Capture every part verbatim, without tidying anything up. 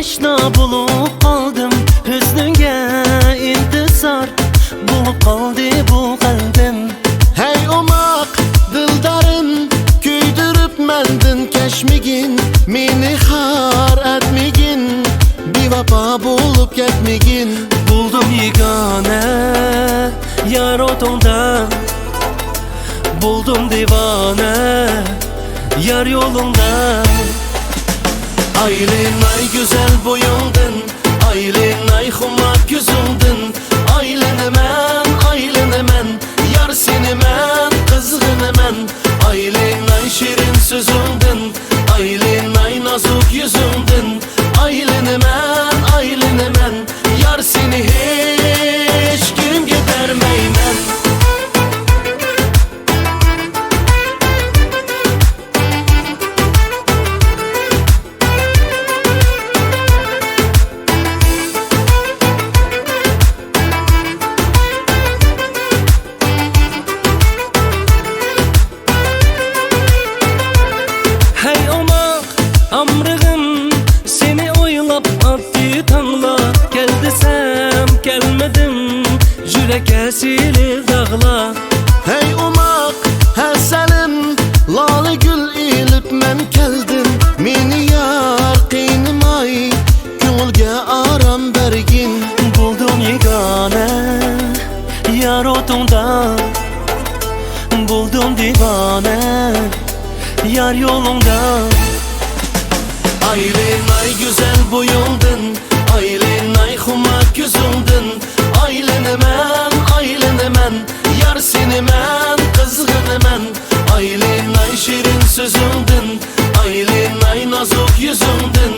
ئاشنا بولۇپ قالدىم، ھۆسنۈڭگە ئىنتىزار بولۇپ قالدى بۇ قەلبىم. ھەي ئوماق دىلدارىم، كۆيدۈرۈپ مەندىن كەچمىگىن، مېنى خار ئەتمىگىن، بىۋاپا بولۇپ كەتمىگىن. بولدۇم يېگانە يار ئوتۇڭدا، بولدۇم دىۋانە يار يولۇڭدا. ئايلىناي گۈزەل بويۇڭدىن، ئايلىناي خۇمار كۆزۈڭدىن. ئايلىنىمەن، ئايلىنىمەن، يار سېنى مەن قىزغىنىمەن. ئايلىناي شېرىن سۆزۈڭدىن، ئايلىناي نازۇك يۈزۈڭدىن. ئايلىنىمەن، ئايلىنىمەن، يار سېنى ھېچكىمگە بەرمەيمەن. ھەي ئوماق ئامرىغىم، سېنى ئويلاپ ئاتتى تاڭلار. كەل دېسەم كەلمىدىم، يۈرەككە سىلى داغلار. ھەي ئوماق ھەسەلىم، لالە گۈل ئېلىپ مەن كەلدىم. مېنى يار قىينىماي، كۆڭۈلگە ئارام بەرگىن. بولدۇم يېگانە يار ئوتۇڭدا، بولدۇم دىۋانە يار يولۇڭدا. ئايلىناي گۈزەل بويۇڭدىن، ئايلىناي خۇمار كۆزۈڭدىن. ئايلىنىمەن، ئايلىنىمەن، يار سېنى مەن قىزغىنىمەن. ئايلىناي شېرىن سۆزۈڭدىن، ئايلىناي نازۇك يۈزۈڭدىن.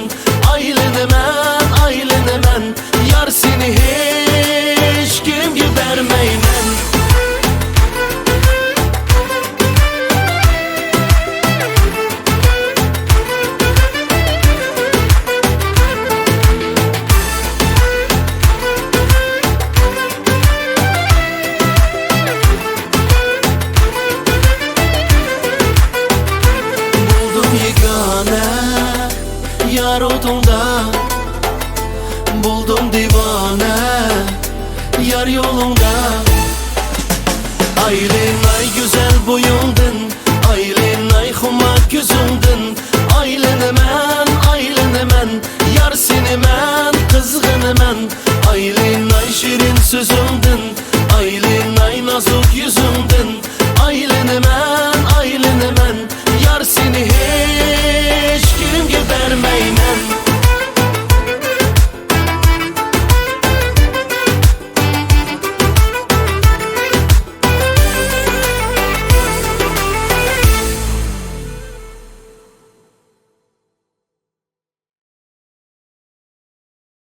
ئايلىنىمەن، ئايلىنىمەن، يار سېنى ھېچكىمگە بەرمەيمەن. بولدۇم يېگانە يار ئوتۇڭدا، بولدۇم دىۋانە يار يولۇڭدا. ئايلىناي گۈزەل بويۇڭدىن، ئايلىناي خۇمار كۆزۈڭدىن.